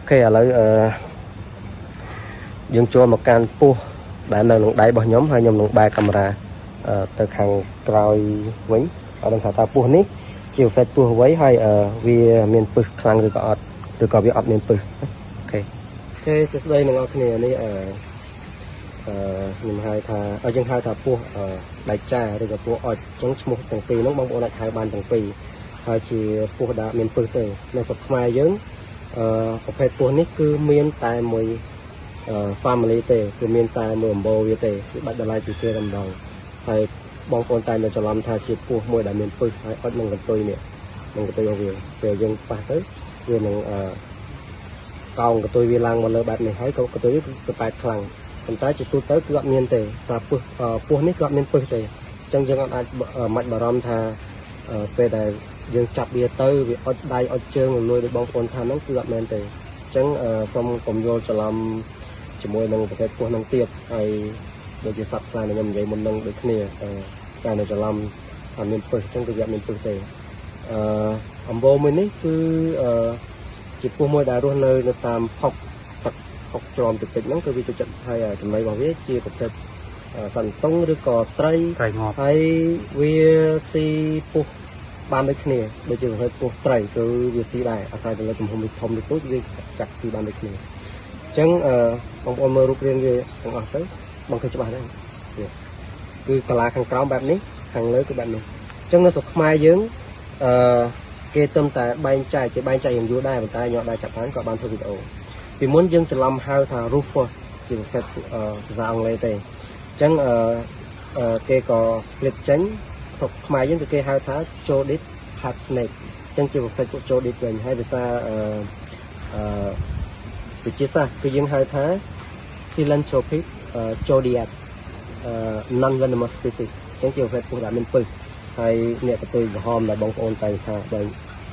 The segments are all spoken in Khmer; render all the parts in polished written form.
OK ឥឡូវអឺយើងចូលមកកាន់ពស់ដែលនៅក្នុងដៃរបស់ខ្ញុំហើយខ្ញុំនឹងបែរកាមេរ៉ាអឺទៅខាងក្រោយវិញអត់ដឹងថាតើពស់នេះជាប្រភេទពស់អ្វីហើយអឺវាមានពិសខ្លាំងឬក៏អត់ឬក៏វាអត់មានពិស OK OK សួស្តីអ្នកនរគ្នានេះអឺអឺខ្ញុំហៅថាឲ្យយើងហៅថាពស់អឺដែកចាឬក៏ពស់អុចអញ្ចឹងឈ្មោះទាំងពីរហ្នឹងបងប្អូនអាចហៅបានទាំងពីរហើយជាពស់ដែលមានពិសទេនៅស្រុកខ្មែរយើងអឺប្រភេទពស់នេះគឺមានតែមួយអឺ family ទេគឺមានតែមួយអំបូរវាទេគឺបាច់តម្លៃពីគេតែម្ដងហើយបងប្អូនតែនៅច្រឡំថាជាពស់មួយដែលមានពិសហើយអុចនឹងកន្ទុយនេះនឹងកន្ទុយរបស់វាពេលយើងប៉ះទៅវានឹងអឺ កោងកន្ទុយវាឡើងមកលើបែបនេះហើយក៏កន្ទុយវាគឺសប៉ែតខ្លាំងប៉ុន្តែជាទូទៅគឺអត់មានទេសារពឹសពស់នេះគឺអត់មានពិសទេអញ្ចឹងយើងអត់អាចមិនបារម្ភថាពេលដែលយើងចាប់វាទៅវាអុចដៃអុចជើងលួយដោយបងប្អូនថាហ្នឹងគឺអត់មែនទេអញ្ចឹងសូមកុំយល់ច្រឡំជាមួយនឹងប្រភេទពស់ហ្នឹងទៀតហើយដូចជាសត្វខ្លះដែលខ្ញុំនិយាយមុនហ្នឹងដូចគ្នាតែនៅច្រឡំថាមានពិសអញ្ចឹងគឺវាអត់មានពិសទេអឺអំបូរមួយនេះគឺអឺ ជាពស់មួយដែលរស់នៅនៅតាមផុកទឹកផុកច្រមតិចតិចហ្នឹងគឺវាចូលចិត្តហើយចំណីរបស់វាជាប្រភេទសន្ទុងឬក៏ត្រី ត្រីងាប់ ហើយវាស៊ីពស់បានដូចគ្នាដូចជាប្រភេទពស់ត្រីគឺវាស៊ីដែរអាស្រ័យទៅលើទំហំវាធំឬតូចវាចាក់ស៊ីបានដូចគ្នាអញ្ចឹងអឺបងប្អូនមើលរូបរាងវាទាំងអស់ទៅបងឃើញច្បាស់ដែរនេះគឺកាឡាខាងក្រោមបែបនេះខាងលើគឺបែបនេះអញ្ចឹងនៅស្រុកខ្មែរយើងអឺ គេទៅតែបែងចែកគេបែងចែកយ៉ាងយូរដែរប៉ុន្តែខ្ញុំអត់ដែរចាប់បានក៏បានធ្វើវីដេអូពីមុនយើងច្រឡំហៅថា Rufous ជាប្រភេទភាសាអង់គ្លេសទេអញ្ចឹងអឺគេក៏ split ចេញស្រុកខ្មែរយើងគឺគេហៅថា Jodid Pipe Snake អញ្ចឹងជាប្រភេទពួក Jodid វិញហើយភាសាអឺអឺវិទ្យាសាស្ត្រគឺយើងហៅថា Silanthropus Zodiac non venomous species អញ្ចឹងជាប្រភេទពស់ដែលមានពិសហើយអ្នកកន្ទុយក្រហមដែលបងប្អូនតែងថាបើ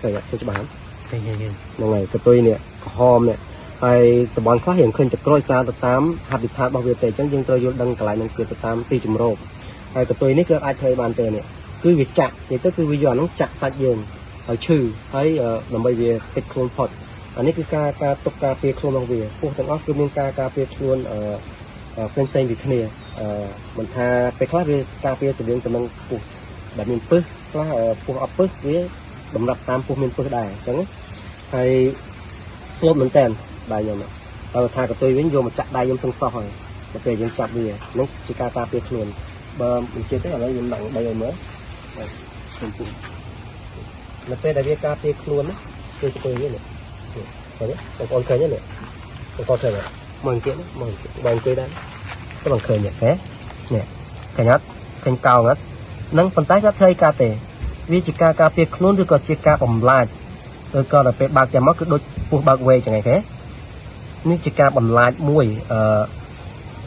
ឃើញអត់ឃើញច្បាស់ ឃើញឃើញ ហ្នឹងហើយកន្ទុយនេះក្រហមនេះហើយតំបន់ខ្លះរៀងឃើញតក្រូចសារទៅតាម habitat របស់វាទេអញ្ចឹងយើងត្រូវយល់ដឹងកន្លែងហ្នឹងគឺទៅតាមទីជម្រកហើយកន្ទុយនេះគឺអាចធ្វើបានទេនេះគឺវាចាក់និយាយទៅគឺវាយកអាហ្នឹងចាក់សាច់យើងឲ្យឈឺហើយដើម្បីវាគេចខ្លួនផុតអានេះគឺការការទុកការពារខ្លួនរបស់វាពស់ទាំងអស់គឺមានការការពារខ្លួនអឺផ្សេងផ្សេងពីគ្នាអឺមិនថាពេលខ្លះវាការពារស្តៀងទៅនឹងពស់ដែលមានពិសខ្លះពស់អត់ពិសវាតម្រាប់តាមពស់មានពិសដែរអញ្ចឹងហើយស្លូតមែនតើដៃខ្ញុំបើថាកន្ទុយវិញយកមកចាក់ដៃខ្ញុំសឹងសោះហើយដល់ពេលយើងចាប់វានោះជាការការពារខ្លួនបើមិនជឿទេឥឡូវខ្ញុំដាក់ដីឲ្យមើលបាទខ្ញុំពុះនៅពេលដែលវាការពារខ្លួនណាគឺកន្ទុយវានេះឃើញទេបងប្អូនឃើញទេនេះបងប្អូនឃើញទេមកអង្គាមកអង្គាបើអង្គុយដែរទៅបងឃើញទេនេះឃើញអត់ឃើញកោងអត់នឹងប៉ុន្តែគាត់ធ្វើអីការទេវាជាការការពារខ្លួនឬក៏ជាការបំលាចឬក៏ដល់ពេលបើកចាំមកគឺដូចពស់បើកវែកចឹងឯងគេនេះជាការបន្លាចមួយអឺ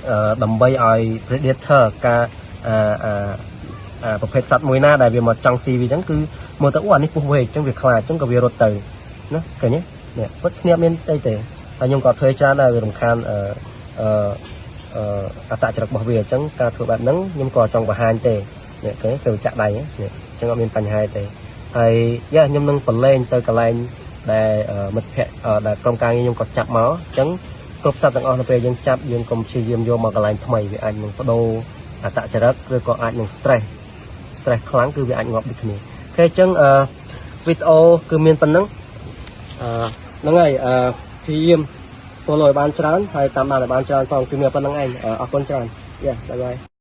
អឺដើម្បីឲ្យ predator ការអឺអឺប្រភេទសត្វមួយណាដែលវាមកចង់ស៊ីវាចឹងគឺមើលទៅអូអានេះពស់វែកចឹងវាខ្លាចចឹងក៏វារត់ទៅណាឃើញទេនេះពិតគ្នាមានអីទេហើយខ្ញុំក៏ធ្វើច្រើនដែរវារំខានអឺអឺអឺអត្តចរិតរបស់វាអញ្ចឹងការធ្វើបែបហ្នឹងខ្ញុំក៏ចង់បង្ហាញទេនេះឃើញគេចាក់ដៃនេះអញ្ចឹងអត់មានបញ្ហាទេហើយយ៉ាខ្ញុំនឹងប្រឡែងទៅកន្លែងដែលមិត្តភ័ក្តិដែលក្រុមការងារខ្ញុំក៏ចាប់មកអញ្ចឹងគ្រប់សត្វទាំងអស់នៅពេលយើងចាប់យើងកុំព្យាយាមយកមកកន្លែងថ្មីវាអាចនឹងបដូរអត្តចរិតឬក៏អាចនឹង stress stress ខ្លាំងគឺវាអាចងាប់ដូចគ្នាOK អញ្ចឹងអឺវីដេអូគឺមានប៉ុណ្ណឹងអឺហ្នឹងហើយអឺព្យាយាម follow ឲ្យបានច្រើនហើយតាមដានឲ្យបានច្រើនផងគឺមានប៉ុណ្ណឹងឯងអរគុណច្រើនយ៉ា bye bye.